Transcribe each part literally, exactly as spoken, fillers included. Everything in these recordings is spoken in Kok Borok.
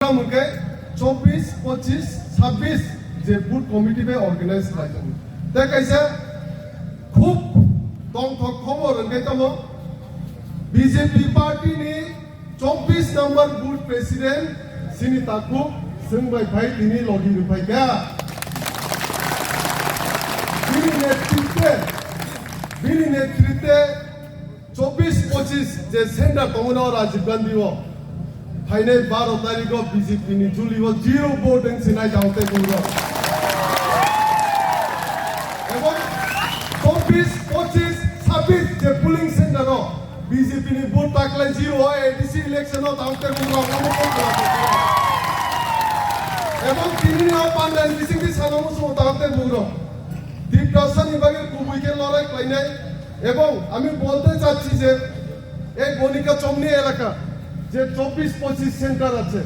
Hwnkhe chobbish, pochish, sabbish je booth committee bai organize khlai tongo. Tei kaisa khub tongthok khobor hwnkhe tongo, B J P party ni chobbish number booth president chini takhuk chwng bai phai tini logi rwphai kha. Bini netritwe, bini netritwe chobbish pochish je center tongmani o Rajiv Gandhi o phainai baro tarikh o B J P ni juli o zero vote wng sinai tang tei bung rok. Ebong chobbish, pochish, sabbish je polling center o B J P ni vote taklai zero o A D C election o tang tei bung rok omo kok kla kok. Ebong tini ni o panda ni bising di sana musumo tang tei bung rok. Tiprasa ni bagwi kubui khe lorai khlainai. এবং আমি বলতে চাচ্ছি যে এই বণিকা চমনি এলাকা যে চব্বিশ পঁচিশ সেন্টার আছে,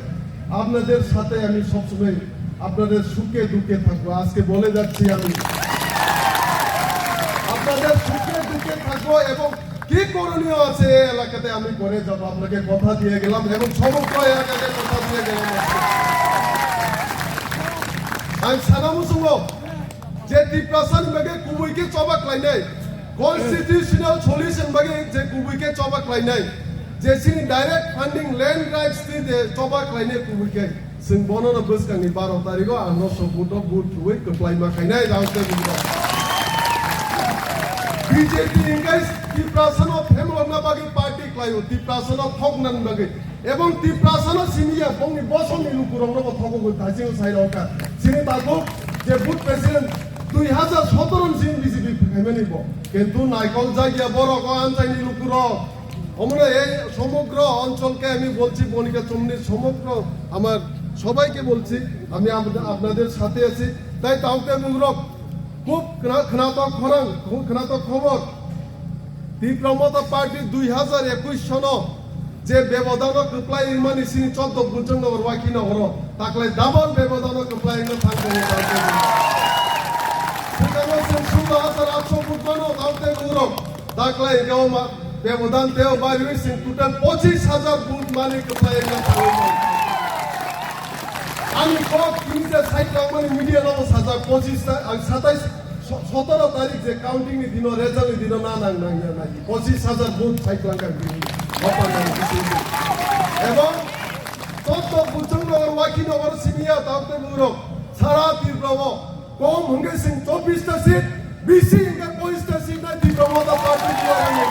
আপনাদের সাথে আমি সবসময় আপনাদের সুখে দুঃখে থাকবো। আজকে বলে যাচ্ছি আমি আপনাদের সুখে দুঃখে থাকবো এবং কি করণীয় আছে এই এলাকাতে আমি করে যাব, আপনাকে কথা দিয়ে গেলাম এবং সমগ্র এলাকাকে কথা দিয়ে গেলাম। Ang sana musungo je Tiprasa ni bagwi kubui khe choba khlainai, constitutional solution bagwi je kubui khe choba khlainai, je chini direct funding land rights ni je choba khlainai kubui khe, chwng bono no bwskang ni baro tarikh o ang no support o vote rwui kwplai ma khainai, jang tei bung rok. B J P hwnkhe Tiprasa no phemlokna bagwi party khlaio, Tiprasa no thokna bagwi. Ebong Tiprasa no simi ya, bongni bosong ni lukurok no bo thogo gwi thai sing sai rok kha. Sini takhuk je booth president dui hazar sotoro ni simi B J P phaimani bo. Kintu naikol jagya borok o anchai ni lukurok. Omno ei somogro onchol ke ami bolchi Bonika Chomni somogro amar sobai ke bolchi ami apna-, apnader sathe achi. Tai taoke mugrok khub khna-, khnatok khorang, khub khnatok khobor. Tipra Motha Party dui hazar ekush sono je bebodano kwplai wngmani sini choddo Buchung Nogor Waki Nogoro taklai double bebodano kwplai wngna thang tongo. Swkangno chwng sulo hazar atso vote mano, taote burok taklai wngkha o ma bebodan teo bariwi chwng total pochis hazar vote mani kwplai wngna thang tongo. Ani kok tini je side langmani media no sajak pochis ta, ang satais So-, sotoro tarik je counting ni dino, result ni dino na nang nang ya nai. Pochis hazar vote sai klang kang bini. Bapa nang bisi. Ebong Totto Buchung Nogor, Waki Nogor, Simia, Taote Murok, sara Tripura o kom hwnkhe sing chobbish ta seat, bisi hwnkhe pochis ta seat na Tripura Motha Party ni.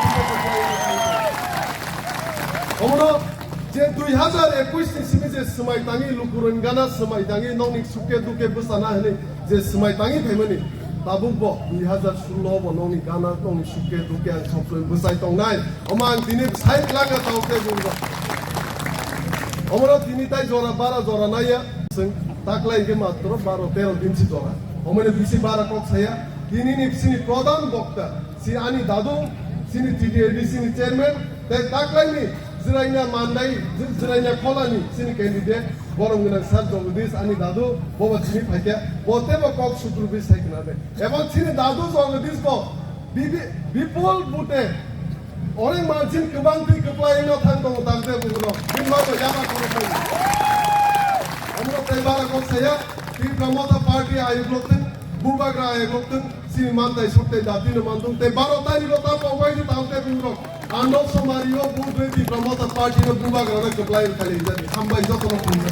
Omono je dui hazar ekush ni simi je swmai tangi lukurok ni gana swmai tangi nokni suke duke bwsana hwnwi je swmai tangi phaimani, tabuk bo dui hazar solo bo nokni gana nokni suke duke ang sopsoi bwsai tongnai. Omo ang tini sai laka tao khe bung rok. Omono tini tai jora bara jora naiya. Chwng taklai hwnkhe matro baro tero din si jora. Omoni bisi bara kok saya. Tini ni sini pradhan bokta. Si ani dadu, sini T T A D C ni chairman, tei taklaini Jiraina Mandai, Ji-, Jiraina Kholani sini candidate, borom gwnang sir Jagadish ani dadu, bobo sini phaikha, bo tebo kok sutru bis sai khna de. Ebong sini dadu Jagadish bo bibi-, bipul bute, onek margin kwbang twi kwplai no thang tongo, tang tei bugrok, bini bagwi yaba kono thang. Omro tei bara kok saya, Tipra Motha Party ayuk lok thang, bubagra ayuk lok thang, Sini mantai soktai dati no mantung tei baro tari rok ta pogbai di tang tei bung rok. Ano somari o bung tei Tipra Motha Party no bubagra no kwplai kali jadi. Hambai joto no pung.